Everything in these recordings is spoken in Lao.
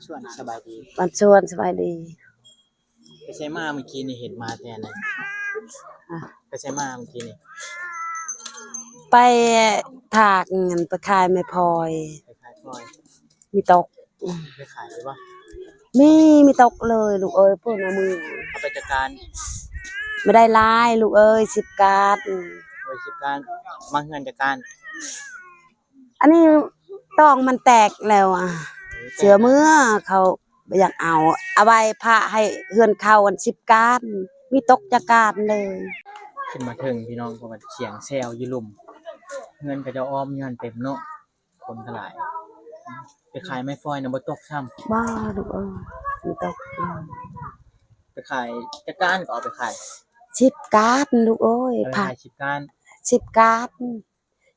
ສວນ ສະບາຍດີ. ບ້ານສວນ ສະບາຍດີ. ໄປໃສມາມື້ກີ້ນີ້? ເຫັນມາແຕ່ໃນ ອາ ໄປໃສມາມື້ກີ້ນີ້? ໄປຖາກເງິນ ໄປຂາຍໄມ້ພອຍ. ໄປຂາຍພອຍ ມີຕົກ. ໄປຂາຍຢູ່ບໍ່? ມີ ມີຕົກເລີຍລູກເອີຍ. ພຸ້ນເອົາມື ເອົາໄປຈັກການ? ບໍ່ໄດ້ຫຼາຍລູກເອີຍ ສິບການ. ໂອ້ຍ ສິບການ. ມາເຮືອນຈັກການ? ອັນນີ້ຕອງມັນແຕກແລ້ວອະ. ເອີ ເຊື່ອເມື່ອ ເຂົາບໍ່ຢາກເອົາ. ເອົາໄວ້ພະໃຫ້ເຮືອນເຂົາອັນສິບການ ມີຕົກຈັກການເລີຍ. ຂຶ້ນມາເທິງພີ່ນ້ອງ ເພາະວ່າສຽງແຊວຢູ່ລຸ່ມ ເຮືອນເຂົາເຈົ້າອ້ອມຢູ່ຫັ້ນເຕັມເນາະ. ຄົນກໍຫຼາຍ. ໄປຂາຍໄມ້ຟອຍນະ ບໍ່ຕົກຊ້ຳ? ບໍ່ລູກເອີຍ ບໍ່ຕົກ. ໄປຂາຍຈັກການກໍເອົາໄປຂາຍ? ສິບການລູກເອີຍ. ເອົາໄປຂາຍສິບການ. ສິບການ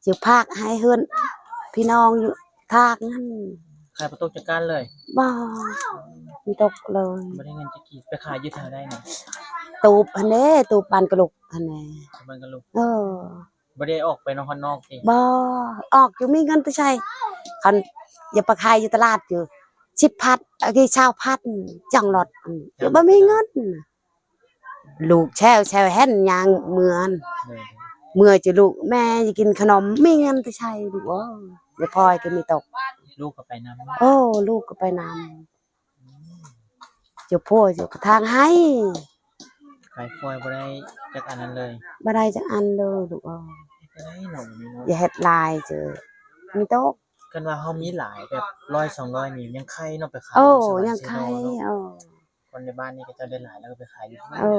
ຈະພາກໃຫ້ເຮືອນພີ່ນ້ອງຢູ່ທາກນັ້ນ. ຂາຍບໍ່ຕົກຈັກການເລີຍ? ບໍ່ ບໍ່ຕົກເລີຍ. ບໍ່ໄດ້ເງິນຈັກກີບ. ໄປຂາຍຢູ່ແຖວໃດນະ? ຕູບຫັ້ນເດ້ ຕູບບ້ານກະລຸກຫັ້ນແຫຼະ. ບ້ານກະລຸກ. ເອີ. ບໍ່ໄດ້ອອກໄປນອກ ຮອດນອກຕິ? ບໍ່ ອອກຢູ່ ມີເງິນແຕ່ໃສ? ຄັນຢາກໄປຂາຍຢູ່ຕະຫຼາດຢູ່ ສິບພັນ ອັນນີ້ ຊາວພັນ ຈັ່ງລອດ. ບໍ່ມີເງິນ. ລູກແຊວ ແຊວແຮ່ນຍ່າງເມືອນ ເອີ ເມືອຈະລູກ ແມ່ຈະກິນຂະໜົມ ມີເງິນແຕ່ໃສລູກເອີຍ. ແມ່ພອຍກໍມີຕົກ. ລູກກໍໄປນຳ? ໂອ້ ລູກກໍໄປນຳ. ເຈົ້າຜົວເຈົ້າກະທາງໃຫ້. ຂາຍຟອຍບໍ່ໄດ້ຈັກອັນນັ້ນເລີຍ? ບໍ່ໄດ້ຈັກອັນເລີຍລູກເອີຍ. ເຮັດໄດ້ເນາະ ແບບນີ້ເນາະ. ຢ່າເຮັດຫຼາຍເຈີ ມີຕົກ. ຄັນວ່າເຮົາມີຫຼາຍແບບຮ້ອຍສອງຮ້ອຍນີ້ຍັງໄຄເນາະ ໄປຂາຍ. ໂອ້ ຍັງໄຄ. ເອີ ຄົນໃນບ້ານນີ້ເຂົາເຈົ້າໄດ້ຫຼາຍແລ້ວກໍໄປຂາຍຢູ່. ເອີ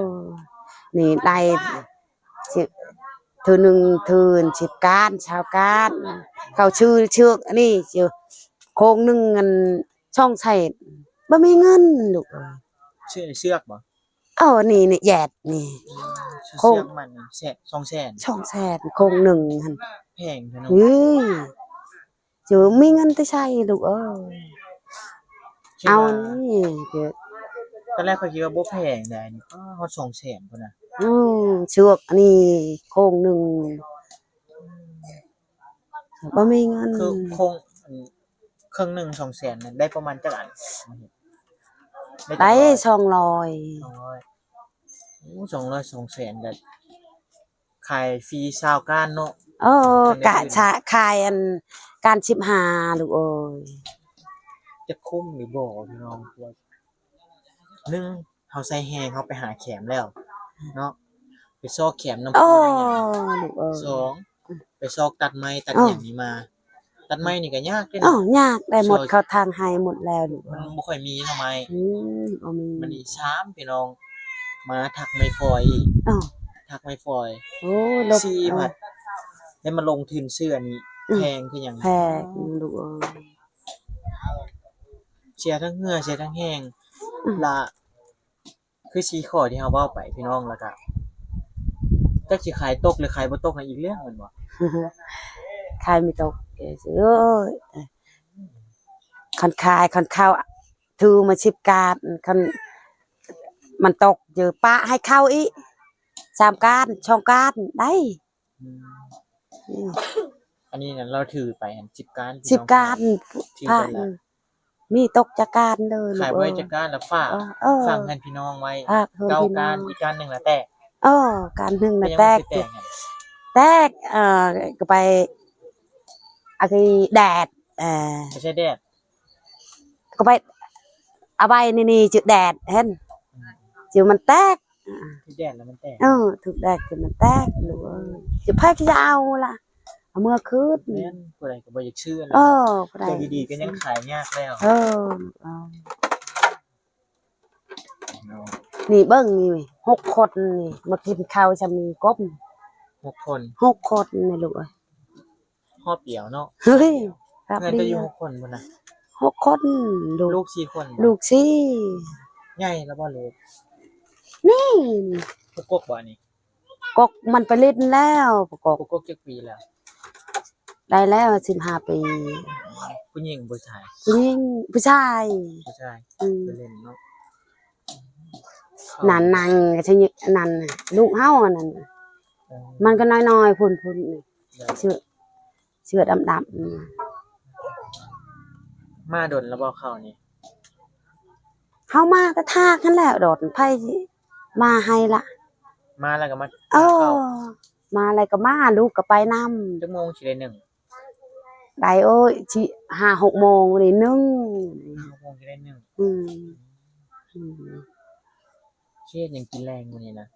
ນີ້ໄດ້ ເທື່ອໜຶ່ງຖືນ ສິບການ ຊາວການ. ເຂົາຊື້ເຊືອກອັນນີ້ ໂຄງໜຶ່ງອັນ ສອງແສນ ບໍ່ມີເງິນລູກເອີຍ. ເຊືອກ ເຊືອກບໍ່? ເອີ ນີ້ ນີ້ ແຢດນີ້. ອືມ ໂຄງ ເຊືອກມັນແສນ ສອງແສນ. ສອງແສນ ໂຄງໜຶ່ງຫັ້ນ. ແພງແທ້ເນາະ. ເອີ ເຈົ້າມີເງິນແຕ່ໃສລູກເອີຍ. ເອົານີ້ ຕອນແລກຂ້ອຍຄິດວ່າບໍ່ແພງໃດ໋ ນີ້ ຮອດສອງແສນພຸ້ນນະ. ອືມ ເຊືອກອັນນີ້ໂຄງໜຶ່ງ ບໍ່ມີເງິນ. ຄືໂຄງ ອັນ ເຄິ່ງໜຶ່ງ ສອງແສນ ນັ້ນໄດ້ປະມານຈັກອັນ? ໄດ້ຈັກ ໄດ້ ຮ້ອຍ ສອງຮ້ອຍ. ສອງຮ້ອຍ. ໂອ້ ສອງຮ້ອຍ ສອງແສນ ກໍຂາຍຟຣີຊາວກ້ານເນາະ. ເອີ ກະຊະ ຂາຍອັນກ້ານສິບຫ້າລູກເອີຍ. ຈະຄຸ້ມຫຼືບໍ່ພີ່ນ້ອງ? ໜຶ່ງ ເຮົາໃສ່ແຮງ ເຮົາໄປຫາແຄມແລ້ວເນາະ ໄປຊອກແຄມນຳ ໂອ້ ປູນຳຫຍັງ. ລູກເອີຍ ສອງ ໄປຊອກຕັດໄມ້ຕັດຫຍັງນີ້ມາ. ຕັດໄມ້ນີ້ກໍຍາກເດ້. ເອີ ຍາກໄດ໋. ໝົດເຂົາທາງໃຫ້ໝົດແລ້ວລູກ. ມັນບໍ່ຄ່ອຍມີໜໍ່ໄມ້. ອືມ ບໍ່ມີ. ບັດນີ້ ສາມ ພີ່ນ້ອງ ມາຖັກໄມ້ຟອຍອີກ. ເອີ ຖັກໄມ້ຟອຍ. ໂອ້ ລົບ ສີ່ ເອີ ບາດ ໄດ້ມາລົງທຶນຊື້ອັນນີ້ ອືມ ແພງຄືຫຍັງ? ແພງລູກເອີຍ. ເສຍທັງເຫື່ອ ເສຍທັງແຮງ. ອືມ ລະ ຄືສີ່ຂໍ້ທີ່ເຮົາເວົ້າໄປພີ່ນ້ອງ ແລ້ວກະຈັກຊິຂາຍຕົກຫຼືຂາຍບໍ່ຕົກນັ້ນອີກເລື່ອງແມ່ນບໍ່? ຂາຍບໍ່ຕົກ ເອີຍ ຄັນຂາຍ ຄັນເຂົາຖືມາສິບກ້ານ ຄັນມັນຕົກ ເຈີປະໃຫ້ເຂົາອີກ ສາມກ້ານ ສອງກ້ານໄດ້. ອືມ ອືມ ອັນນີ້ນະ ລາວຖືໄປຫັ້ນ ສິບກ້ານ ສິບກ້ານ ພີ່ນ້ອງ ຖືໄປລະ ມີຕົກຈັກກ້ານເດີ. ຂາຍບໍ່ໄດ້ຈັກກ້ານລະຝາກ ເອີ ເອີ ຝາກເຮືອນພີ່ນ້ອງໄວ້ ເກົ້າກ້ານ ອີກກ້ານໜຶ່ງລະແຕກ. ເອີ ກ້ານໜຶ່ງລະແຕກ ແຕກ ເອີ ກໍໄປ ອັນນີ້ແດດ ເອີ ໄປໃສ່ແດດ ກໍໄປເອົາໄວ້ໃນນີ້ ຈະແດດເຫັນ ອືມ ຈະມັນແຕກ. ຖືກແດດແລ້ວມັນແຕກ. ເອີ ຖືກແດດກໍມັນແຕກລູກເອີຍ. ຈະໃຜຈະເອົາລະ ເອົາເມືອຄືນ. ແມ່ນ ຜູ້ໃດກໍບໍ່ຢາກຊື້. ເອີ ຜູ້ໃດ ຕົວດີໆກໍຍັງຂາຍຍາກແລ້ວ. ເອີ ເອີ ເນາະ. ນີ້ເບິ່ງນີ້ ຫົກຄົນນີ້ ມາກິນເຂົ້າຊ່ຳນີ້ກົບ ຫົກຄົນ ຫົກຄົນນີ້ລູກເອີຍ. ຮອບດຽວເນາະ. ເຮີ້ຍ ຮອບດຽວ ເຮືອນເຈົ້າຢູ່ຫົກຄົນພຸ້ນນະ? ຫົກຄົນ ລູກ ລູກສີ່ຄົນບໍ່? ລູກສີ່. ໃຫຍ່ແລ້ວບໍ່ລູກ? ນີ້ ຜູ້ກົກບໍ່ອັນນີ້? ກົກມັນໄປຫຼິ້ນແລ້ວ ຜູ້ກົກ. ຜູ້ກົກຈັກປີແລ້ວ? ໄດ້ແລ້ວສິບຫ້າປີ. ຜູ້ຍິງຜູ້ຊາຍ? ຜູ້ຍິງ ຜູ້ຊາຍ. ຜູ້ຊາຍ. ອືມ ໄປຫຼິ້ນເນາະ. ນັ້ນ ນັ່ງ ນັ້ນ ລູກເຮົາອັນນັ້ນ. ເອີ ມັນກໍນ້ອຍໆ ພຸ້ນໆ ນີ້ ເສື້ອ ເສື້ອດຳໆ ນີ້. ມາດົນແລ້ວບໍ່ເຂົານີ້? ເຮົາມາແຕ່ທາກຫັ້ນແຫຼະ ດອດໃຜຊິມາໃຫ້ລະ ມາແລ້ວກໍມາ ເອີ ຫາເຂົ້າ ມາແລ້ວກໍມາ ລູກກໍໄປນຳ. ຈັກໂມງຊິໄດ້ໜຶ້ງ? ໄດ້ ໂອ້ຍ ຊິ ຫ້າຫົກໂມງນີ້ໜຶ້ງ ຫ້າຫົກໂມງຊິໄດ້ໜຶ້ງ. ອືມ ອືມ ຊິເຮັດຫຍັງກິນແລງມື້ນີ້ນະ?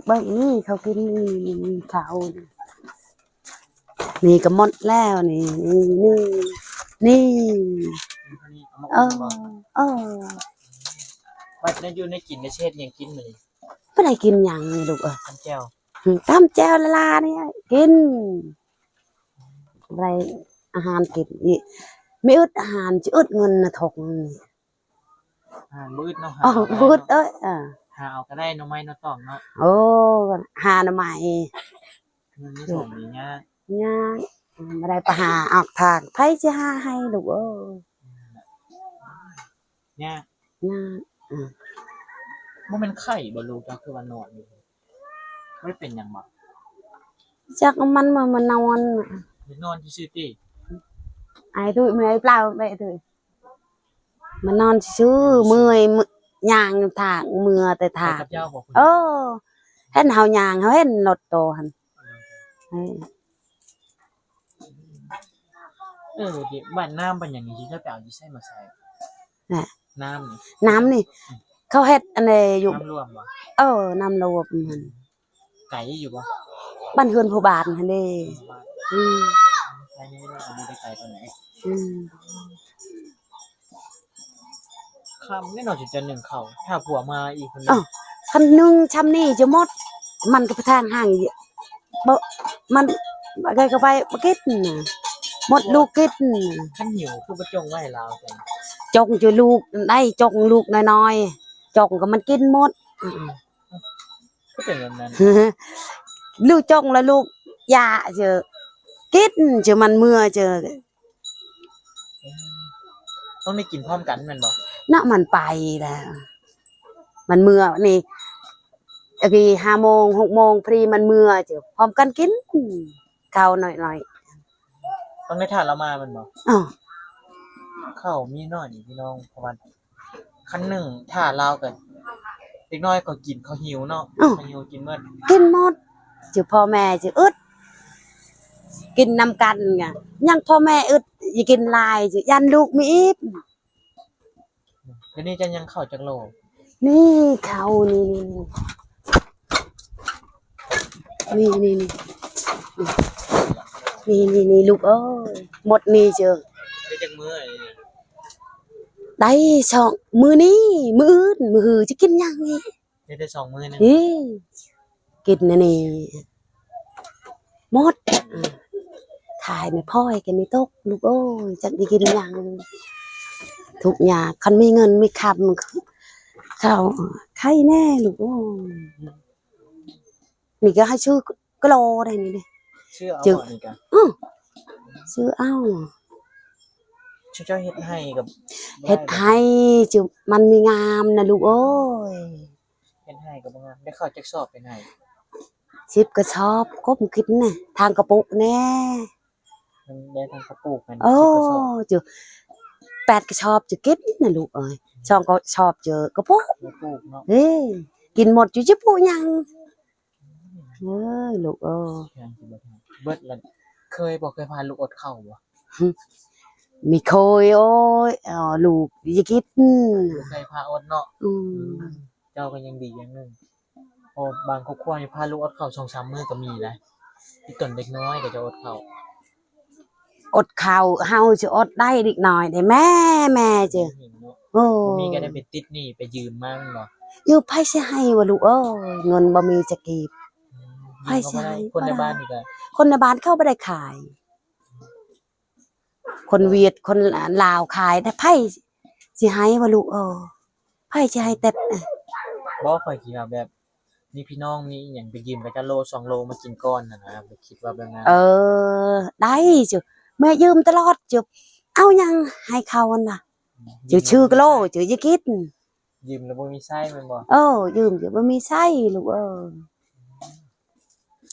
ເບິ່ງນີ້ ເຂົາກິນນີ້ ນີ້ ນີ້ ເຂົາ ນີ້ກໍໝົດແລ້ວ ນີ້ ນີ້ ນີ້ ນີ້ ເອີ ເອີ ວ່າແນວຢູ່ແນວກິນ ຊິເຮັດຫຍັງກິນມື້ນີ້? ບໍ່ໄດ້ກິນຫຍັງນີ້ລູກເອີຍ ຕຳແຈ່ວ ອືມ ຕຳແຈ່ວລະລານີ້ກິນ ບໍ່ໄດ້ອາຫານກິນອີກ ມີອຶດອາຫານ ຊິອຶດເງິນນະທົງນີ້. ອ່າ ບໍ່ອຶດເນາະ ຫາ ເອີ ບໍ່ອຶດເອີຍ ເອີ ຫາເອົາກໍໄດ້ ໜໍ່ໄມ້ໜໍ່ຕອງເນາະ. ໂອ້ ຫາໜໍ່ໄມ້ ເງິນມີສອງນີ້ຍາກ ຍາກ ບໍ່ໄດ້ໄປຫາອອກທາງ ໃຜຊິຫາໃຫ້ລູກເອີຍ? ຍາກ ຍາກ ອືມ ບໍ່ແມ່ນໄຂ້ບໍ່ລູກ ເຈົ້າຄືວ່ານອນຢູ່ ບໍ່ໄດ້ເປັນຫຍັງບໍ່? ຈັກມັນມາ ມານອນ ໄປນອນຊື່ໆຕິ ອ້າຍຕຸ້ຍ ເມື່ອຍເປົ່າແບະຕຸ້ຍ ມານອນຊື່ໆ ເມື່ອຍ ຍ່າງທາງ ເມື່ອແຕ່ທາງ ໄປກັບເຈົ້າບໍ່? ເອີ ເຫັນເຮົາຍ່າງ ເຮົາເຫັນລົດໂຕຫັ້ນ ເອີ ເອີ ເດ ບ້ານນ້ຳ ບ້ານຫຍັງນີ້ ເຈົ້າໄປເອົາຢູ່ໃສມາໃສ່? ນະ ນ້ຳນີ້ ນ້ຳນີ້ ອືມ ເຂົາເຮັດອັນໃດຢູ່ ນ້ຳລວມບໍ່? ເອີ ນ້ຳລວມຫັ້ນ ໄກຢູ່ບໍ່? ບ້ານເຮືອນຜູ້ບ້ານຫັ້ນເດ້ ອືມ ໄກນີ້ກໍບໍ່ໄດ້ໄກປານໃດ ອືມ ຄ່ຳແນ່ນອນ ຊິຈະໜຶ້ງເຂົ້າ ຖ້າຜົວມາອີກຄົນໜຶ່ງ ອ້າວ ຄັນໜຶ່ງຊ່ຳນີ້ຈະໝົດ ມັນກໍໄປທາງຫ່າງ ບໍ່ ມັນ ໃກກໍໄປບໍ່ກິນ ໝົດລູກກິນ ຄັນຫິວຄືບໍ່ຈົ່ງໄວ້ໃຫ້ລາວຈັ່ງ ຈົ່ງຢູ່ລູກໄດ້ ຈົ່ງລູກນ້ອຍໆ ຈົ່ງກໍມັນກິນໝົດ ອືມ ຄືເປັນແບບນັ້ນ ລູກຈົ່ງແລ້ວລູກຢາເຈີ ກິນເຈີ ມັນເມື່ອເຈີ ອືມ ຕ້ອງໄດ້ກິນພ້ອມກັນແມ່ນບໍ່? ເນາະ ມັນໄປແລ້ວ ມັນເມື່ອນີ້ ອັນນີ້ຫ້າໂມງ ຫົກໂມງ ພໍດີມັນເມື່ອເຈີ ພ້ອມກັນກິນເຂົ້າໜ້ອຍໆ ຕ້ອງໄດ້ຖ້າລາວມາແມ່ນບໍ່? ເອີ ເຂົ້າມີໜ້ອຍນີ້ພີ່ນ້ອງ ເພາະວ່າ ຄັນໜຶ່ງຖ້າລາວກໍ ເດັກນ້ອຍກໍກິນ ເຂົາຫິວເນາະ ເອີ ເຂົາຫິວກິນໝົດ ກິນໝົດ ເຈີ ພໍ່ແມ່ເຈີ ອຶດ ກິນນຳກັນ ຍັງພໍ່ແມ່ອຶດ ຢ່າກິນຫຼາຍ ຢ້ານລູກມີອີກ. ດຽວນີ້ເຈົ້າຍັງເຂົ້າຈັກໂລ? ນີ້ເຂົ້າ ນີ້ ນີ້ ນີ້ ນີ້ ນີ້ ນີ້ ນີ້ ນີ້ລູກເອີຍ ໝົດນີ້ເຈີ ໄດ້ຈັກມື້? ໄດ້ສອງ ມື້ນີ້ ມື້ອື່ນ ມື້ຮືຊິກິນຫຍັງອີກ? ໄດ້ແຕ່ສອງມື້ໜຶ່ງ ອີ ກິນອັນນີ້ໝົດ ຂາຍໄມ້ພອຍກໍມີຕົກ ລູກເອີຍ ຈັກຊິກິນຫຍັງ ທຸກຍາກ ຄັນມີເງິນມີຄຳ ເຂົ້າໄຄແດ່ ລູກເອີຍ ນີ້ກໍໃຫ້ຊື້ ກະໂລໄດ້ນີ້ເດ້ ຊື້ເອົາ ນີ້ກະ ອື ຊື້ເອົາ ຊຸມເຈົ້າເຮັດໄຮ່ກັບ ເຮັດໄຮ່ ຈຸ ມັນມີງາມນະລູກເອີຍ ເຮັດໄຮ່ກໍບໍ່ງາມ ໄດ້ເຂົ້າຈັກສອບເຮັດໄຮ່? ສິບກະສອບ ກົ້ມຄິດແນ່ ທາງກະປຸແນ່ ມັນໄດ້ທາງກະປຸແມ່ນ ເອີ ສິບກະສອບ ຈຸ ແປດກະສອບ ຈຸ ກິນນະລູກເອີຍ ສອງກະສອບ ເຈີ ກະປຸ ກະປຸເນາະ ເອີ ກິນໝົດ ຈຸ ຈະປຸຫຍັງ? ເອີຍ ລູກເອີຍ ເບິດລະ ເຄີຍບໍ່ ເຄີຍພາລູກອົດເຂົ້າບໍ່? ມີເຄີຍ ໂອ້ຍ ເອົາລູກຢ່າກິນ ບໍ່ເຄີຍພາອົດເນາະ ອືມ ເຈົ້າກໍຍັງດີຢ່າງໜຶ່ງ ເພາະບາງຄອບຄົວນີ້ພາລູກອົດເຂົ້າສອງສາມມື້ກໍມີນະ ອີ່ຕົນເດັກນ້ອຍກໍຈະອົດເຂົ້າ. ອົດເຂົ້າ ເຮົາຊິອົດໄດ້ເດັກນ້ອຍເດ້ ແມ່ ແມ່ເຈົ້າ ໂອ້ ບໍ່ມີກໍໄດ້ໄປຕິດໜີ້ໄປຢືມມາແມ່ນບໍ່? ຢືມໃຜຊິໃຫ້ວະລູກເອີຍ ເງິນບໍ່ມີຈັກກີບ ໃຜຊິໃຫ້? ຄົນໃນບ້ານນີ້ກໍ ຄົນໃນບ້ານເຂົາບໍ່ໄດ້ຂາຍ ຄົນຫວຽດຄົນລາວຂາຍ ແຕ່ໃຜຊິໃຫ້ວະລູກເອີຍ ໃຜຊິໃຫ້ແຕ່ ບໍ່ ຂ້ອຍຄິດວ່າແບບ ມີພີ່ນ້ອງມີອີ່ຫຍັງໄປຢືມເຂົາເຈົ້າໂລສອງໂລມາກິນກ່ອນຫັ້ນນະ ຂ້ອຍຄິດວ່າແບບນັ້ນ ເອີ ໄດ້ເຈົ້າ ແມ່ຢືມຕະຫຼອດເຈົ້າ ເອົາຫຍັງໃຫ້ເຂົາຫັ້ນນະ ເຈົ້າຊື້ກະໂລເຈົ້າຢ່າກິນ ຢືມແລ້ວບໍ່ມີໃຊ້ແມ່ນບໍ່? ເອີ ຢືມແລ້ວບໍ່ມີໃຊ້ລູກເອີຍ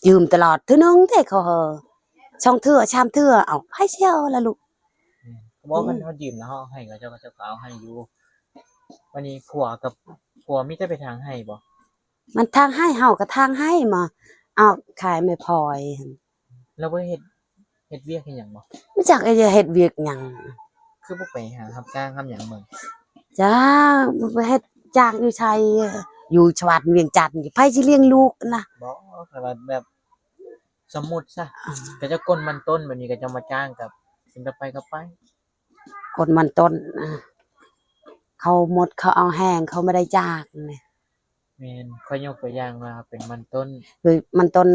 ຢືມຕະຫຼອດ ເທື່ອໜຶ່ງເດ້ເຂົາເຮີ ສອງເທື່ອ ສາມເທື່ອ ເອົາ ໃຜຊິເອົາລະລູກ ແມ່ນ ບໍ່ ຄັນເຮົາຢືມແລ້ວເຮົາເອົາໃຫ້ເຂົາເຈົ້າ ເຂົາເຈົ້າກໍເອົາໃຫ້ຢູ່. ບັດນີ້ຜົວກັບ ຜົວມີແຕ່ໄປຖາງໄຮ່ບໍ່? ມັນຖາງໄຮ່ ເຮົາກໍຖາງໄຮ່ ມາເອົາຂາຍແມ່ພອຍຫັ້ນ. ລາວບໍ່ໄດ້ເຮັດ ເຮັດວຽກເຮັດຫຍັງບໍ່? ບໍ່ຈັກວ່າຈະເຮັດວຽກຫຍັງ. ຄືບໍ່ໄປຫາຮັບຈ້າງຮັບຫຍັງເບິ່ງ? ຈ້າງ ໄປເຮັດຈ້າງຢູ່ໃສ? ຢູ່ສະຫວັນວຽງຈັນ ໃຜຊິລ້ຽງລູກນະ? ບໍ່ ແຕ່ວ່າແບບ ສົມມຸດຊະ ອ່າ ເຂົາເຈົ້າກົ້ນມັນຕົ້ນແບບນີ້ ເຂົາເຈົ້າມາຈ້າງ ກໍເປັນຕາໄປກໍໄປ. ກົ້ນມັນຕົ້ນ ອ່າ ເຂົາໝົດ ເຂົາເອົາແຮງ ເຂົາບໍ່ໄດ້ຈ້າງນະ. ແມ່ນ ຂ້ອຍຍົກຕົວຢ່າງວ່າເປັນມັນຕົ້ນ ຄືມັນຕົ້ນ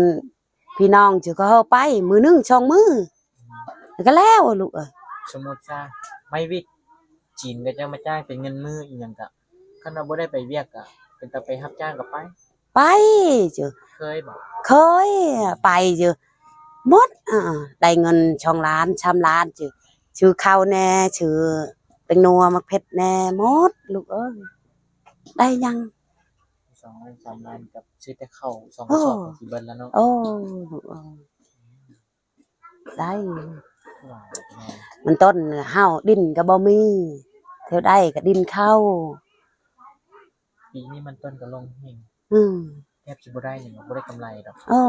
ພີ່ນ້ອງຊື່ເຂົາເອົາໄປ ມື້ໜຶ່ງສອງມື້ ອືມ ແລ້ວກໍແລ້ວ ລູກເອີຍ. ສົມມຸດຊະ ໄມ້ວິກຈີນ ເຂົາເຈົ້າມາຈ່າຍເປັນເງິນມື້ອີ່ຫຍັງ ກະຄັນວ່າບໍ່ໄດ້ໄປວຽກ ກະເປັນຕາໄປຮັບຈ້າງກໍໄປ. ໄປເຈີ ເຄີຍບໍ່? ເຄີຍ ໄປເຈີ ໝົດ ເອີ ໄດ້ເງິນສອງລ້ານ ສາມລ້ານເຈີ ຊື້ເຂົ້າແດ່ ຊື້ແປ້ງນົວ ໝາກເຜັດແດ່ ໝົດ ລູກເອີຍ. ໄດ້ຫຍັງ ສອງລ້ານ ສາມລ້ານ ກັບຊື້ແຕ່ເຂົ້າສອງກະສອບ ໂອ້ ກໍຊິເບິດແລ້ວເນາະ. ໂອ້ ລູກເອີຍ ໄດ້ ມັນຕົ້ນເຮົາ ດິນກໍບໍ່ມີ ແຖວໃດກໍດິນເຂົາ. ປີນີ້ມັນຕົ້ນກໍລົງແຮງ ອືມ ແທບຊິບໍ່ໄດ້ຫຍັງ ບໍ່ໄດ້ກຳໄລດອກ. ເອີ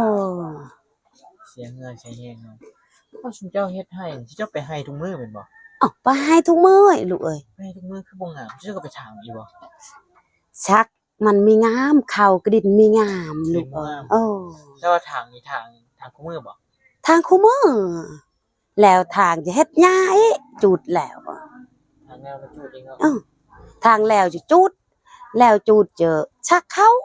ເສຍເຫື່ອເສຍແຮງເນາະ. ເອົາ ຊຸມເຈົ້າເຮັດໄຮ່ ເຈົ້າໄປໄຮ່ທຸກມື້ແມ່ນບໍ່? ເອົ້າ ໄປໄຮ່ທຸກມື້ ລູກເອີຍ. ໄຮ່ທຸກມື້ຄືບໍ່ງາມ ເຈົ້າກໍໄປຖາງອີກບໍ່? ສັກ ມັນມີງາມ ເຂົ້າກະດິນມີງາມ ກະດິນ ລູກເອີຍ ງາມ. ເອີ ແຕ່ວ່າຖາງນີ້ຖາງ ຖາງຄູ່ມື້ບໍ່? ຖາງຄູ່ມື້ ແລ້ວຖາງຈະເຮັດຫຍ້າອີກ ຈູດແລ້ວ ຖາງແລ້ວມາຈູດອີກເນາະ. ເອີ ຖາງແລ້ວຈະຈູດ ແລ້ວຈູດຈະສັກເຂົ້າ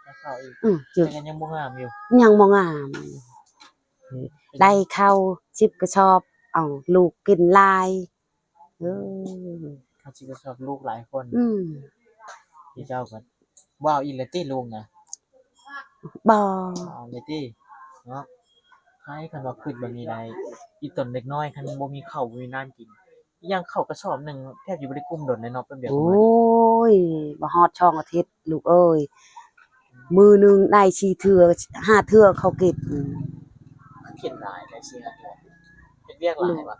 ສັກເຂົ້າອີກ. ອື ຈະ ແຕ່ກໍຍັງບໍ່ງາມຢູ່ ຍັງບໍ່ງາມ. ອື ໄດ້ເຂົ້າສິບກະສອບ ເອົາລູກກິນຫຼາຍ. ເອີ ເຂົາຊິໄປສອບລູກຫຼາຍຄົນ. ອືມ ທີ່ເຈົ້າກໍບໍ່ເອົາອີກແລ້ວຕິລູກນະ? ບໍ່ ບໍ່ເອົາເລີຍຕິເນາະ. ໃຜຄັນວ່າຄິດແບບນີ້ໄດ້ ອີ່ຕົນເດັກນ້ອຍ ຄັນບໍ່ມີເຂົ້າບໍ່ມີນ້ຳກິນ ອີ່ຫຍັງເຂົ້າກະສອບໜຶ່ງ ແທບຊິບໍ່ໄດ້ກຸ້ມດົນເລີຍເນາະ ແປັບດຽວ. ໂອ້ຍ ບໍ່ຮອດສອງອາທິດ ລູກເອີຍ. ມື້ໜຶ່ງໄດ້ສີ່ເທື່ອ ຫ້າເທື່ອເຂົາກິນ. ກິນຫຼາຍໄດ້ສີ່ຫ້າເທື່ອ ເຮັດວຽກຫຼາຍວະ.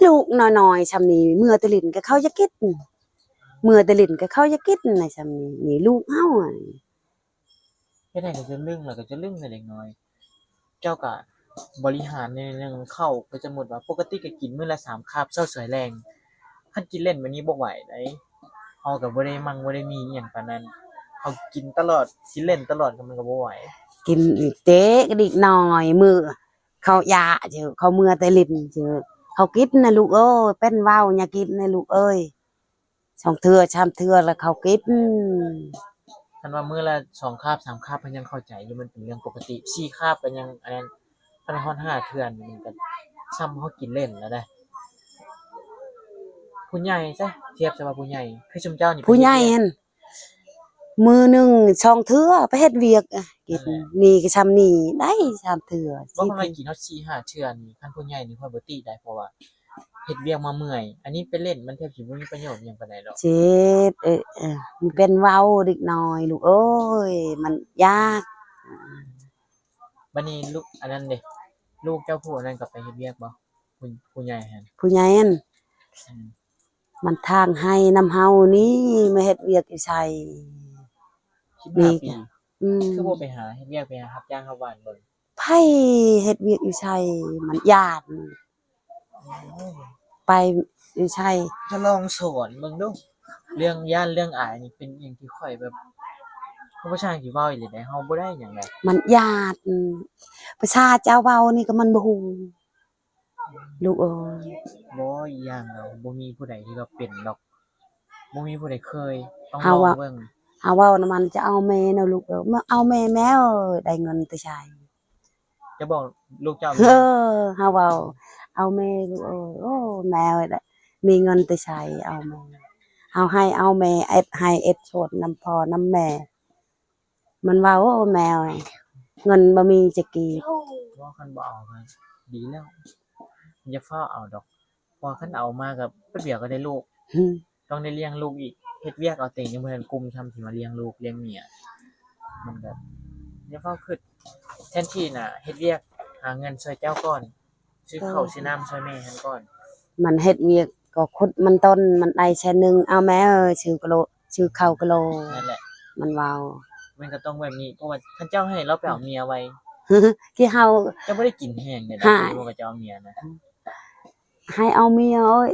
ລູກນ້ອຍໆຊ່ຳນີ້ ເມືອແຕ່ຫຼິ້ນກໍເຂົາຢາກກິນ ເມືອແຕ່ຫຼິ້ນກໍເຂົາຢາກກິນນະ ຊ່ຳນີ້ ນີ້ລູກເຮົາ. ເຮັດໃຫ້ເຂົາຈະລຶ້ງ ແລ້ວກໍຈະລຶ້ງໃສ່ເດັກນ້ອຍ. ເຈົ້າກໍບໍລິຫານແນວໜຶ່ງ ເຂົ້າກໍ ສົມມຸດວ່າ ປົກກະຕິກໍກິນມື້ລະສາມຄາບ ເຊົ້າສວຍແລງ. ຄັນກິນເລ່ນແບບນີ້ບໍ່ໄຫວໃດ. ເຮົາກໍບໍ່ໄດ້ມັ່ງ ບໍ່ໄດ້ມີອີ່ຫຍັງປານນັ້ນ. ເຮົາກິນຕະຫຼອດ ກິນເລ່ນຕະຫຼອດ ກໍມັນກໍບໍ່ໄຫວ. ກິນເຕະກະດິກໜ້ອຍ ມື້ເຂົາຢາກ ເຂົາເມືອແຕ່ຫຼິ້ນ ເຂົາກິນນະລູກເອີຍ. ເປັນເວົ້າ ຢ່າກິນນະລູກເອີຍ. ສອງເທື່ອສາມເທື່ອລະເຂົາກິນ. ຄັນວ່າມື້ລະສອງຄາບສາມຄາບ ເພິ່ນຍັງເຂົ້າໃຈຢູ່ ມັນເປັນເລື່ອງປົກກະຕິ. ສີ່ຄາບກໍຍັງອັນນັ້ນ ຄັນຮອດຫ້າເທື່ອນີ້ ມັນກໍຊ່ຳເຮົາກິນເລ່ນແລ້ວເດ້. ຜູ້ໃຫຍ່ຊະ ທຽບຊະວ່າຜູ້ໃຫຍ່ ຄືຊຸມເຈົ້ານີ້ ຜູ້ໃຫຍ່ຫັ້ນ ມື້ໜຶ່ງສອງເທື່ອໄປເຮັດວຽກ ອະ ກິນ. ນັ້ນແຫຼະ ນີ້ກໍຊ່ຳນີ້ໄດ້ສາມເທື່ອ ບໍ່ ຄັນວ່າກິນຮອດສີ່ຫ້າເທື່ອນີ້ ຄັນຜູ້ໃຫຍ່ນີ້ຂ້ອຍບໍ່ຕິໄດ໋ ເພາະວ່າ ເຮັດວຽກມາເມື່ອຍ ອັນນີ້ໄປຫຼິ້ນ ມັນແທບຊິບໍ່ມີປະໂຫຍດຫຍັງປານໃດດອກ. ເຈັບ ເອີ ເອີ ມັນເປັນເວົ້າເດັກນ້ອຍລູກເອີຍ ມັນຢາກ. ບັດນີ້ລູກ ອັນນັ້ນເດ ລູກເຈົ້າຜູ້ອັນນັ້ນກໍໄປເຮັດວຽກບໍ່? ຜູ້ ຜູ້ໃຫຍ່ຫັ້ນ ຜູ້ໃຫຍ່ຫັ້ນ ອືມ ມັນຖາງໄຮ່ນຳເຮົານີ້ ມາເຮັດວຽກຢູ່ໃສ? ສິບຫ້າປີ ອືມ ຄືບໍ່ໄປຫາເຮັດວຽກ ໄປຫາຮັບຈ້າງຮັບຫວານເບິ່ງ? ໃຜເຮັດວຽກຢູ່ໃສ ມັນຢ້ານ ໂອ້ຍ ໄປຢູ່ໃສ. ຈະລອງສອນເບິ່ງດູ ເລື່ອງຢ້ານເລື່ອງອາຍນີ້ ເປັນອີ່ຫຍັງທີ່ຂ້ອຍແບບ ເຮົາບໍ່ຊ່າງຊິເວົ້າອີ່ຫຼີໃດ ເຮົາບໍ່ໄດ້ຫຍັງໃດ ມັນຢ້ານ. ພາສາເຈົ້າເວົ້ານີ້ກໍມັນບໍ່ຮູ້ ລູກເອີຍ. ບໍ່ ອີກຢ່າງນະ ບໍ່ມີຜູ້ໃດທີ່ວ່າເປັນດອກ ບໍ່ມີຜູ້ໃດເຄີຍ ຕ້ອງລອງເບິ່ງ. ເຮົາເວົ້ານຳມັນ ຈະເອົາແມ່ນະລູກເອີຍ ມາເອົາແມ່ ແມ່ເອີຍ ໄດ້ເງິນແຕ່ໃສ? ຈະບອກລູກເຈົ້າ ເອີ ເຮົາເວົ້າ ເອົາແມ່ລູກເອີຍ ໂອ້ ແມ່ເອີຍ ມີເງິນແຕ່ໃສ ເອົາແມ່. ເຮົາໃຫ້ເອົາແມ່ ເອັດໄຮ່ເອັດສວນນຳພໍ່ນຳແມ່. ມັນເວົ້າ ໂອ້ ແມ່ເອີຍ ເງິນບໍ່ມີຈັກກີບ. ບໍ່ ຄັນບໍ່ເອົາກໍດີແລ້ວ ຢ່າຟ້າວເອົາດອກ ເພາະວ່າຄັນເອົາມາກໍແປັບດຽວກໍໄດ້ລູກ ອືມ ຕ້ອງໄດ້ລ້ຽງລູກອີກ ເຮັດວຽກເອົາເຕັງ ຍັງບໍ່ທັນກຸ້ມຊ້ຳ ຊິມາລ້ຽງລູກລ້ຽງເມຍ. ມັນກໍຢ່າຟ້າວຄິດ ແທນທີ່ນະ ເຮັດວຽກຫາເງິນຊ່ວຍເຈົ້າກ່ອນ ຊື້ເຂົ້າ ເອີ ຊື້ນ້ຳຊ່ວຍແມ່ຫັ້ນກ່ອນ. ມັນເຮັດວຽກ ກໍຂຸດມັນຕົ້ນ ມັນໄດ້ແສນໜຶ່ງ ເອົາແມ່ເອີຍ ຊື້ກະໂລ ຊື້ເຂົ້າກະໂລ ນັ້ນແຫຼະ ມັນເວົ້າ. ມັນກໍຕ້ອງແບບນີ້ ເພາະວ່າເຂົາເຈົ້າໃຫ້ລາວໄປເອົາເມຍໄວ ຄືເຮົາ ເຈົ້າບໍ່ໄດ້ກິນແຮງເດ ຫາຍ ທີ່ວ່າເຂົາເຈົ້າເອົາເມຍນະ ໃຫ້ເອົາເມຍເອີຍ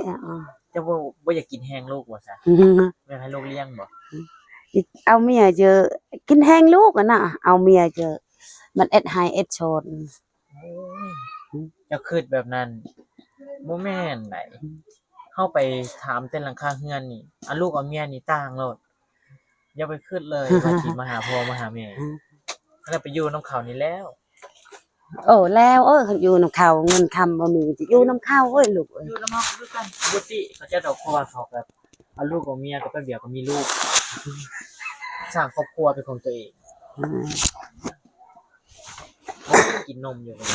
ເຈົ້າບໍ່ ບໍ່ຢາກກິນແຮງລູກບໍ່ຊະ? ຢາກໃຫ້ລູກລ້ຽງບໍ່? ເອົາເມຍເຈີ ກິນແຮງລູກຫັ້ນນະ ເອົາເມຍເຈີ ມັນເອັດໄຮ່ເອັດໂຊນ. ໂອ້ຍ ເຈົ້າຄິດແບບນັ້ນ ບໍ່ແມ່ນໃດ ເຮົາໄປຖາມແຕ່ຫຼັງຄາເຮືອນນີ້ ເອົາລູກເອົາເມຍນີ້ຕ່າງໂລດ ຢ່າໄປຄິດເລີຍວ່າຊິມາຫາພໍ່ມາຫາແມ່ ແລ້ວໄປຢູ່ນຳເຂົານີ້ແລ້ວ. ໂອ້ ແລ້ວເອີຍ ຄັນຢູ່ນຳເຂົາ ເງິນຄຳບໍ່ມີ ຈະຢູ່ນຳເຂົາເອີຍລູກເອີຍ ຢູ່ນຳເຮົາຄືກັນ ປົກກະຕິເຂົາເຈົ້າດອກ ເພາະວ່າເຂົາກໍເອົາລູກເອົາເມຍ ກໍແປັບດຽວກໍມີລູກ ສ້າງຄອບຄົວເປັນຂອງຕົວເອງ. ອືມ ບໍ່ໄດ້ກິນນົມຢູ່ບໍ່?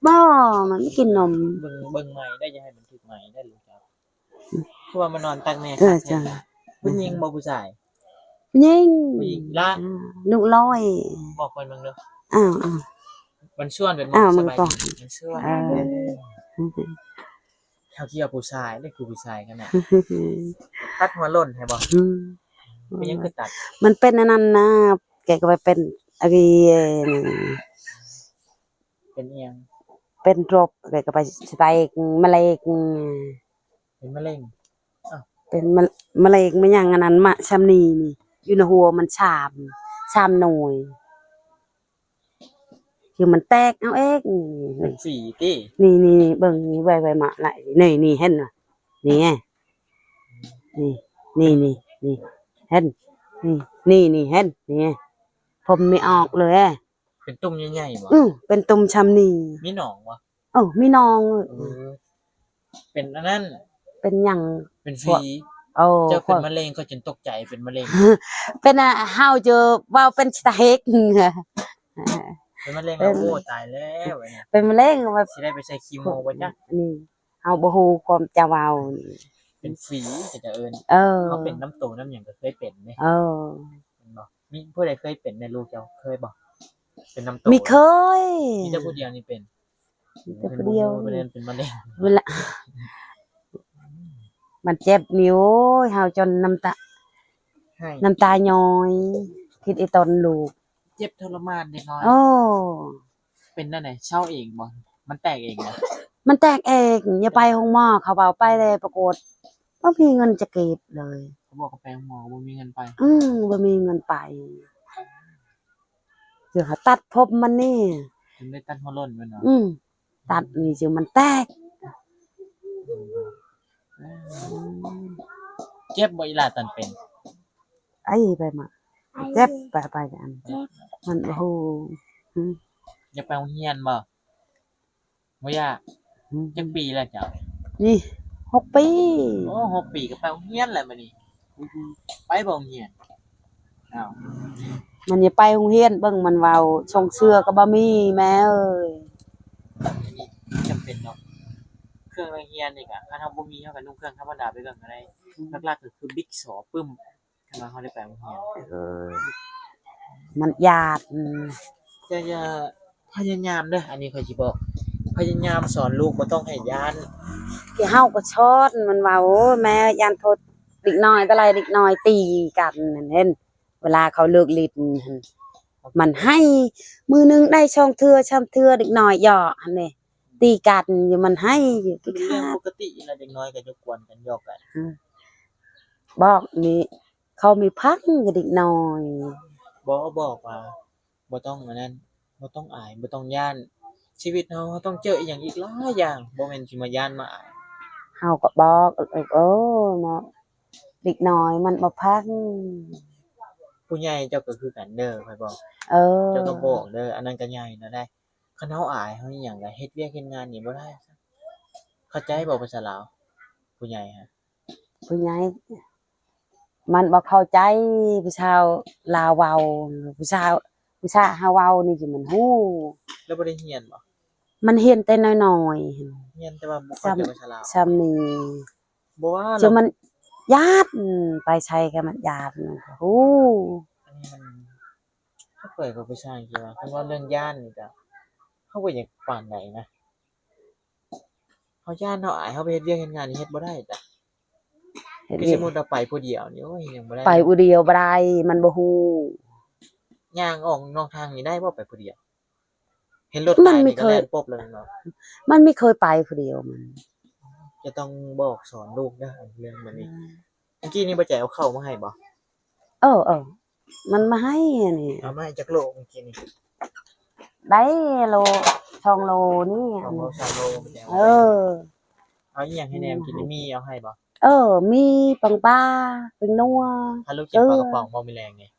ບໍ່ ມັນບໍ່ກິນນົມ. ເບິ່ງ ເບິ່ງໄມ້ໄດ້ ຢ່າໃຫ້ມັນຖືກໄມ້ໄດ້ລູກເຈົ້າ. ຄືວ່າມານອນຕັກແມ່ ເອີ ຄັກແທ້ ເຈົ້າ ຜູ້ຍິງບໍ່ຜູ້ຊາຍ? ຜູ້ຍິງ ຜູ້ຍິງລະ ອືມ ລູກນ້ອຍ ບອກເພິ່ນເບິ່ງເດີ. ອ້າວ ອ້າວ ມັນຊວນເປັນບໍ່? ອ້າວ ສະບາຍດີ ມັນຊວນ ເອີ ເຮົາຄິດວ່າຜູ້ຊາຍເດ້ ຄືຜູ້ຊາຍຂະໜາດ ຕັດຫົວຫຼົ່ນໃຫ້ບໍ່? ອືມ ເປັນຫຍັງຄືຕັດ? ມັນເປັນອັນນັ້ນນະ ແກກໍໄປເປັນ ອັນນີ້ ເປັນອີ່ຫຍັງ? ເປັນໂລກ ແກກໍໄປສະໄຕມະເລັງ ເປັນມະເລັງ ເປັນມະ ມະເລັງ ມະຫຍັງອັນນັ້ນ ມະຊຳນີນີ້ ຢູ່ໃນຫົວມັນສາມ ສາມໜ່ວຍ ຄືມັນແຕກເອົາເອງ. ເປັນຝີຕິ? ນີ້ໆ ເບິ່ງນີ້ ໄວໆ ມາລະ ນີ້ໆ ເຫັນບໍ່? ນີ້ ນີ້ ນີ້ ນີ້ ເຫັນ? ນີ້ ນີ້ ນີ້ ເຫັນ? ນີ້ ຜົມມີອອກເລີຍ. ເປັນຕຸ່ມໃຫຍ່ໆບໍ່? ອື ເປັນຕຸ່ມຊ່ຳນີ້. ມີໜອງບໍ່? ເອີ ມີໜອງ. ເອີ ເປັນອັນນັ້ນ ເປັນຫຍັງ? ເປັນຝີ. ໂອ້ ເຈົ້າເປັນມະເລັງ ຂ້ອຍຈົນຕົກໃຈ ເປັນມະເລັງ ເປັນ ອາ ເຮົາຈະເວົ້າເປັນສະຕາເຮັກ ເປັນມະເລັງ. ເປັນ ໂອ້ ຕາຍແລ້ວ ເປັນມະເລັງ ແບບຊິໄດ້ໄປໃສ່ຄີໂມບໍ່ຈັກ. ນີ້ ເຮົາບໍ່ຮູ້ຄວາມຈະເວົ້າ ເປັນຝີ ເຂົາຈະເອີ້ນ. ເອີ ເຮົາເປັນນຳໂຕນຳຫຍັງກໍເຄີຍເປັນເດ້. ເອີ ແມ່ນບໍ່? ມີຜູ້ໃດເຄີຍເປັນແດ່ ລູກເຈົ້າເຄີຍບໍ່? ເປັນນຳໂຕ ມີເຄີຍ ມີແຕ່ຜູ້ດຽວນີ້ເປັນ. ມີແຕ່ຜູ້ດຽວ ເປັນມະເລັງ ເວລາ ມັນເຈັບນີ້ ໂອ້ຍ ເຮົາຈົນນ້ຳຕາ ນ້ຳຕາຍ້ອຍ ຄິດອີ່ຕົນລູກ ເຈັບທໍລະມານເດັກນ້ອຍ. ໂອ້ ເປັນແນວໃດ? ເຊົາເອງບໍ່? ມັນແຕກເອງບໍ່? ມັນແຕກເອງ. ຢ່າໄປໂຮງໝໍ ເຂົາເວົ້າໄປແລ້ວປາກົດ ບໍ່ມີເງິນຈັກກີບເລີຍ. ເຂົາບອກໃຫ້ໄປໂຮງໝໍ ບໍ່ມີເງິນໄປ. ອື ບໍ່ມີເງິນໄປ. ເຈົ້າຫາຕັດຜົມມັນນີ້ ເພິ່ນໄດ້ຕັດຫົວຫຼົ່ນແມ່ນບໍ່? ອື ຕັດນີ້ຈຶ່ງມັນແຕກ. ເຈັບບໍ່ອີ່ຫຼ້າຕອນເປັນ? ໄອ້ ໄປມາ ເຈັບ ໄປ ໄປອັນ ມັນ ໂອ້ໂຫ. ຢາກໄປໂຮງຮຽນບໍ່? ບໍ່ຢາກ. ອື ຈັກປີແລ້ວເຈົ້າ? ນີ້ ຫົກປີ. ໂອ້ ຫົກປີກໍໄປໂຮງຮຽນແລ້ວບັດນີ້. ໄປບໍ່ໂຮງຮຽນ? ອ້າວ ມັນຢ່າໄປໂຮງຮຽນ ເບິ່ງມັນເວົ້າ ຊົງເສື້ອກໍບໍ່ມີແມ່ເອີຍ. ອັນນີ້ຈຳເປັນເນາະ ເຄື່ອງນັກຮຽນນີ້ກະ ຄັນເຮົາບໍ່ມີ ເຮົາກະນຸ່ງເຄື່ອງທຳມະດາໄປກ່ອນກໍໄດ້. ອື ຫຼັກໆກໍຄືບິກ ສໍ ປຶ້ມ ຄັນວ່າເຮົາໄດ້ໄປໂຮງຮຽນ. ເອີ ມັນຢ້ານ. ເຈົ້າຢ່າ ພະຍາຍາມເດີ ອັນນີ້ຂ້ອຍຊິບອກ ພະຍາຍາມສອນລູກບໍ່ຕ້ອງໃຫ້ຢ້ານ. ທີ່ເຮົາກໍສອນມັນວ່າ ໂອ້ຍ ແມ່ຢ້ານໂທດ ເດັກນ້ອຍແຕ່ລະເດັກນ້ອຍຕີກັນຫັ້ນ ເຫັນ ເວລາເຂົາເລີກຫຼິ້ນຫັ້ນ ມັນໄຫ້ ມື້ໜຶ່ງໄດ້ສອງເທື່ອສາມເທື່ອ ເດັກນ້ອຍເຍາະຫັ້ນເດ້ ຕີກັນຢູ່ ມັນໄຫ້ຢູ່. ເປັນເລື່ອງປົກກະຕິລະ ເດັກນ້ອຍກໍຈະກວນກັນ ຫຍອກກັນ. ບອກນີ້ ເຂົາມີພັງກັບເດັກນ້ອຍ. ບໍ່ ບອກວ່າບໍ່ຕ້ອງອັນນັ້ນ ບໍ່ຕ້ອງອາຍ ບໍ່ຕ້ອງຢ້ານ. ຊີວິດເຮົາ ເຮົາຕ້ອງເຈີອີ່ຫຍັງອີກຫຼາຍຢ່າງ ບໍ່ແມ່ນຊິມາຢ້ານມາອາຍ. ເຮົາກໍບອກ ເອີ ເອີ ເນາະ ເດັກນ້ອຍມັນບໍ່ຟັງ. ຜູ້ໃຫຍ່ເຈົ້າກໍຄືກັນເດີ ຂ້ອຍບອກ. ເອີ ເຈົ້າກໍບອກເດີ ອັນນັ້ນກໍໃຫຍ່ແລ້ວໃດ໋. ຄັນເຮົາອາຍ ເຮົາອີ່ຫຍັງກໍເຮັດວຽກເຮັດງານນີ້ບໍ່ໄດ້. ເຂົ້າໃຈບໍ່ ພາສາລາວ? ຜູ້ໃຫຍ່ຮະ ຜູ້ໃຫຍ່ ມັນບໍ່ເຂົ້າໃຈຜູ້ສາວລາວເວົ້າ. ຜູ້ສາວ ຜູ້ສາວເຮົາເວົ້ານີ້ຊິມັນຮູ້. ແລ້ວບໍ່ໄດ້ຮຽນບໍ່? ມັນຮຽນແຕ່ນ້ອຍໆ ຮຽນແຕ່ວ່າບໍ່ເຂົ້າໃຈພາສາລາວ ຊ່ຳນີ້. ບໍ່ວ່າ ຈະມັນຢ້ານ ໄປໃສກໍມັນຢ້ານ ມັນກໍຮູ້. ອັນນີ້ມັນ ຂ້ອຍກໍບໍ່ຊ່າງຊິວ່າ ຄັນວ່າເລື່ອງຢ້ານນີ້ກໍ ເຮົາບໍ່ຢາກປານໃດນະ. ເຮົາຢ້ານເນາະ ອ້າຍ ເຮົາໄປເຮັດວຽກເຮັດງານນີ້ເຮັດບໍ່ໄດ້ດາ. ເຮັດ ຄື ວຽກ ສົມມຸດວ່າໄປຜູ້ດຽວນີ້ ໂອ້ຍ ຍັງບໍ່ໄດ້ ໄປຜູ້ດຽວບໍ່ໄດ້ ມັນບໍ່ຮູ້. ຍ່າງອອກນອກທາງນີ້ໄດ້ບໍ່ ໄປຜູ້ດຽວ? ເຫັນລົດຫຼາຍນີ້ກໍແລ່ນປົບແລ້ວເນາະ. ມັນບໍ່ເຄີຍໄປຜູ້ດຽວ ມັນ ຈະຕ້ອງບອກສອນລູກເດີ ເລື່ອງແບບນີ້. ອືມ ເມື່ອກີ້ນີ້ບໍ່ໃຈເອົາເຂົ້າມາໃຫ້ບໍ່? ເອີ ເອີ ມັນມາໃຫ້ອັນນີ້ ເອົາມາໃຫ້ຈັກໂລເມື່ອກີ້ນີ້? ໄດ້ໂລ ສອງໂລນີ້ ສອງໂລ ສາມໂລ ບໍ່ໃຈເອົາ ເອີ ເອົາອີ່ຫຍັງໃຫ້ແດ່ ເມື່ອກີ້ນີ້ ມີເອົາໃຫ້ບໍ່? ເອີ ມີ ປາງປາ ແປ້ງນົວ ພາລູກກິນປາກະປ໋ອງບໍ່ມື້ແລງນີ້?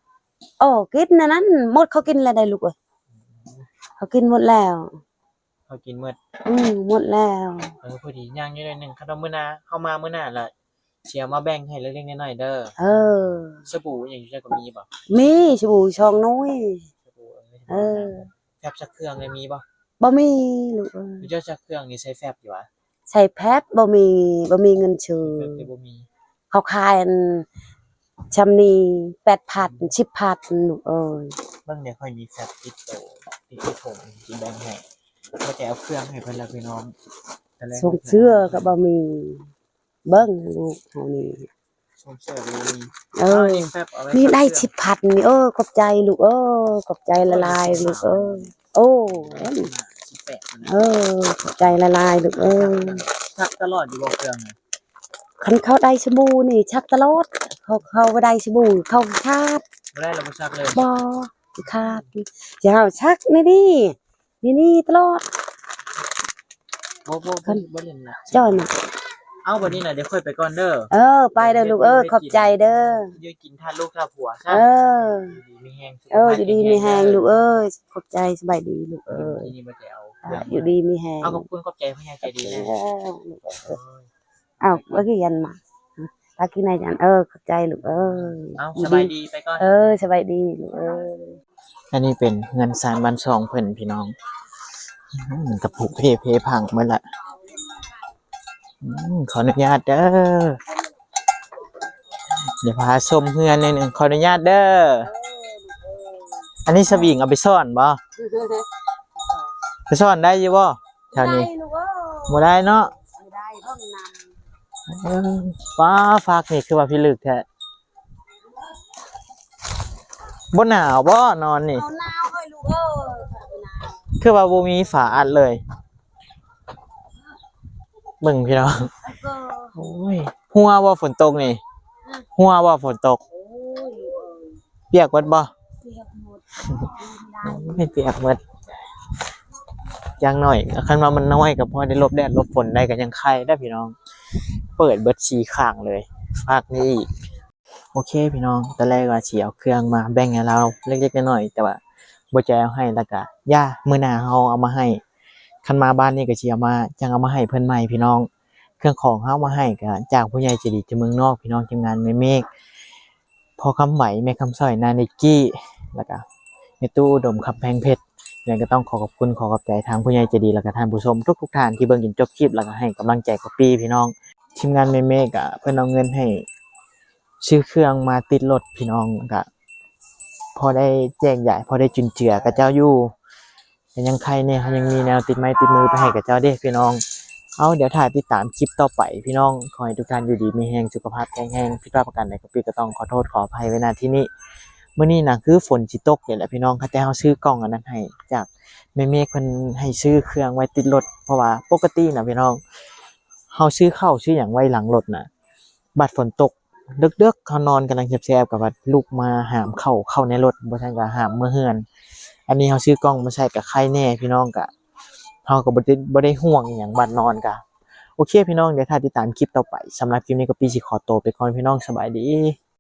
ໂອ້ ກິນອັນນັ້ນ ໝົດເຂົາກິນແລ້ວໄດ໋ລູກເອີຍ. ອືມ ເຂົາກິນໝົດແລ້ວ ເຂົາກິນໝົດ. ອືມ ໝົດແລ້ວ. ເອີ ພໍດີ ຍ່າງຢູ່ໜ້ອຍໜຶ່ງ ຄັນວ່າມື້ໜ້າເຮົາມາມື້ໜ້າລະ ຊິເອົາມາແບ່ງໃຫ້ເລັກໆນ້ອຍໆເດີ. ເອີ ສະບູອີ່ຫຍັງຢູ່ໃສກໍມີບໍ່? ມີ ສະບູສອງໜ່ວຍ ສະບູ ເອີ ເອີ ແຟັບຊັກເຄື່ອງນີ້ມີບໍ່? ບໍ່ມີລູກເອີຍ. ເຈົ້າຊັກເຄື່ອງນີ້ໃສ່ແຟັບຢູ່ຫວາ? ໃສ່ແຟັບ ບໍ່ມີ ບໍ່ມີເງິນຊື້ ແຟັບແຕ່ບໍ່ມີ. ເຂົາຂາຍອັນຊ່ຳນີ້ ແປດພັນ ສິບພັນ ລູກເອີຍ. ເບິ່ງແດ່ ຂ້ອຍມີແຟັບຕິດໂຕ ຕິດທີ່ຖົງ ຊິແບ່ງໃຫ້. ວ່າຈະເອົາເຄື່ອງໃຫ້ເພິ່ນລະພີ່ນ້ອງ ແຕ່ແລກ ສົ່ງເສື້ອກໍບໍ່ມີ. ເບິ່ງລູກເຮົານີ້ ສົ່ງເສື້ອກໍບໍ່ມີ. ເອີ ເອົານີ້ແຟັບ ເອົາໄວ້ ນີ້ໄດ້ສິບພັນນີ້. ເອີ ຂອບໃຈລູກເອີຍ ຂອບໃຈຫຼາຍໆລູກເອີຍ. ໂອ້ ສິບແປດ ເອີ ຂອບໃຈຫຼາຍໆລູກເອີຍ. ຊັກຕະຫຼອດຢູ່ບໍ່ເຄື່ອງ? ຄັນເຂົາໄດ້ສະບູນີ້ຊັກຕະຫຼອດ ເຂົາ ເຂົາບໍ່ໄດ້ສະບູເຂົາຂາດ. ບໍ່ໄດ້ລະບໍ່ຊັກເລີຍ? ບໍ່ ຂາດ. ຈະເອົາຊັກນີ້ ນີ້ ນີ້ຕະຫຼອດ. ບໍ່ ບໍ່ ບໍ່ ບໍ່ຫຼິ້ນລະ ຈ້ອຍມາ. ເອົາ ບັດນີ້ນະ ດຽວຂ້ອຍໄປກ່ອນເດີ. ເອີ ໄປເດີລູກເອີຍ ຂອບໃຈເດີ. ຢູ່ກິນທານລູກທານຜົວຊະ. ເອີ ຢູ່ດີມີແຮງ ເອີ ຢູ່ດີມີແຮງລູກເອີຍ. ຂອບໃຈ ສະບາຍດີລູກເອີຍ. ຢູ່ດີມີແຮງ ເອົາ ຂອບຄຸນຂອບໃຈຜູ້ໃຫຍ່ໃຈດີນະ. ເອີ ເອົາ ວ່າຄືກັນມາ ຕາກິນໄດ້ຈັນ. ເອີ ຂອບໃຈລູກເອີຍ. ເອົາ ສະບາຍດີ ໄປກ່ອນ. ເອີ ສະບາຍດີລູກເອີຍ. ອັນນີ້ເປັນເຮືອນຊານບ້ານຊ່ອງເພິ່ນພີ່ນ້ອງ. ອືມ ກະຜຸເພເພພັງໝົດລະ. ອືມ ຂໍອະນຸຍາດເດີ ດຽວພາຊົມເຮືອນໜ້ອຍໜຶ່ງ ຂໍອະນຸຍາດເດີ. ອັນນີ້ສະວິງເອົາໄປສ້ອນບໍ່? ໄປສ້ອນໄດ້ຢູ່ບໍ່? ແຖວນີ້ ບໍ່ໄດ້ລູກເອີຍ ບໍ່ໄດ້ເນາະ ບໍ່ໄດ້ເບິ່ງນຳ. ເອີ ປ້າ ຟາກນີ້ຄືວ່າພິລຶກແທ້. ບໍ່ໜາວບໍ່ນອນນີ້? ເອົາໜາວເອີຍລູກເອີຍ ໜາວ ຄືວ່າບໍ່ມີຝາອັດເລີຍ. ເບິ່ງພີ່ນ້ອງ ເອີ ໂອ້ຍ ຮົ່ວບໍ່ຝົນຕົກນີ້? ອືມ ຮົ່ວບໍ່ຝົນຕົກ? ໂອ້ຍ ປຽກເບິດບໍ່? ປຽກໝົດ ໂອ້ຍ ປຽກໝົດ. ຢ່າງໜ້ອຍ ຄັນວ່າມັນນ້ອຍກໍພໍໄດ້ຫຼົບແດດຫຼົບຝົນໄດ້ ກໍຍັງໄຄໄດ້ພີ່ນ້ອງ. ເປີດເບິດສີ່ຂ້າງເລີຍ ພາກນີ້ອີກ. ໂອເຄພີ່ນ້ອງ ຕອນແລກວ່າຊິເອົາເຄື່ອງມາແບ່ງໃຫ້ລາວເລັກໆນ້ອຍໆ ແຕ່ວ່າບໍ່ໃຈເອົາໃຫ້ ແລ້ວກະຢ່າ ມື້ໜ້າເຮົາເອົາມາໃຫ້. ຄັນມາບ້ານນີ້ກໍຊິເອົາມາ ຈັ່ງເອົາມາໃຫ້ເພິ່ນໃໝ່ພີ່ນ້ອງ. ເຄື່ອງຂອງເຮົາມາໃຫ້ກໍຈາກຜູ້ໃຫຍ່ໃຈດີຈາກເມືອງນອກ ພີ່ນ້ອງ ທີມງານແມ່ເມກ ພໍ່ຄຳໄຫວ ແມ່ຄຳສອຍ ນ້ານິກກີ້ ແລ້ວກະແມ່ຕູ້ອຸດົມ ຄຳແພງເພັດ. ແລ້ວກໍຕ້ອງຂໍຂອບຄຸນ ຂໍຂອບໃຈທາງຜູ້ໃຫຍ່ໃຈດີ ແລ້ວກະທ່ານຜູ້ຊົມທຸກໆທ່ານທີ່ເບິ່ງຈົນຈົບຄລິບ ແລ້ວກໍໃຫ້ກຳລັງໃຈກັບປີ້ພີ່ນ້ອງ. ທີມງານແມ່ເມກກະເພິ່ນເອົາເງິນໃຫ້ຊື້ເຄື່ອງມາຕິດລົດພີ່ນ້ອງ ກະພໍໄດ້ແຈກຢາຍ ພໍໄດ້ຈຸນເຈືອຂະເຈົ້າຢູ່. ກໍຍັງໄຄແດ່ ເຮົາຍັງມີແນວຕິດໄມ້ຕິດມືໄປໃຫ້ຂະເຈົ້າເດ້ພີ່ນ້ອງ. ເອົາ ດຽວຖ້າຕິດຕາມຄລິບຕໍ່ໄປພີ່ນ້ອງ. ຂໍໃຫ້ທຸກທ່ານຢູ່ດີມີແຮງ ສຸຂະພາບແຂງແຮງ. ຜິດພາດປະການໃດກໍປີ້ກໍຕ້ອງຂໍໂທດຂໍອະໄພໄວ້ ນະ ທີ່ນີ້. ມື້ນີ້ນະຄືຝົນຊິຕົກນີ້ແຫຼະພີ່ນ້ອງ. ແຕ່ເຮົາຊື້ກ່ອງອັນນັ້ນໃຫ້ຈາກແມ່ເມກ ເພິ່ນໃຫ້ຊື້ເຄື່ອງໄວ້ຕິດລົດ ເພາະວ່າປົກກະຕິນະພີ່ນ້ອງ ເຮົາຊື້ເຂົ້າຊື້ຫຍັງໄວ້ຫຼັງລົດນະ ບາດຝົນຕົກ ເດິກໆ ເຮົານອນກຳລັງແຊບໆ ກໍບາດລຸກມາຫາມເຂົ້າ ເຂົ້າໃນລົດ ບໍ່ຊັ້ນກໍຫາມເມືອເຮືອນ. ອັນນີ້ເຮົາຊື້ກ່ອງມາໃສ່ກໍໄຄແດ່ພີ່ນ້ອງ. ກະເຮົາກໍບໍ່ໄດ້ ບໍ່ໄດ້ຫ່ວງອີ່ຫຍັງ ບາດນອນກະ ໂອເຄພີ່ນ້ອງ ດຽວຖ້າຕິດຕາມຄລິບຕໍ່ໄປ. ສຳລັບຄລິບນີ້ກໍປີ້ຊິຂໍໂຕໄປກ່ອນພີ່ນ້ອງ ສະບາຍດີ.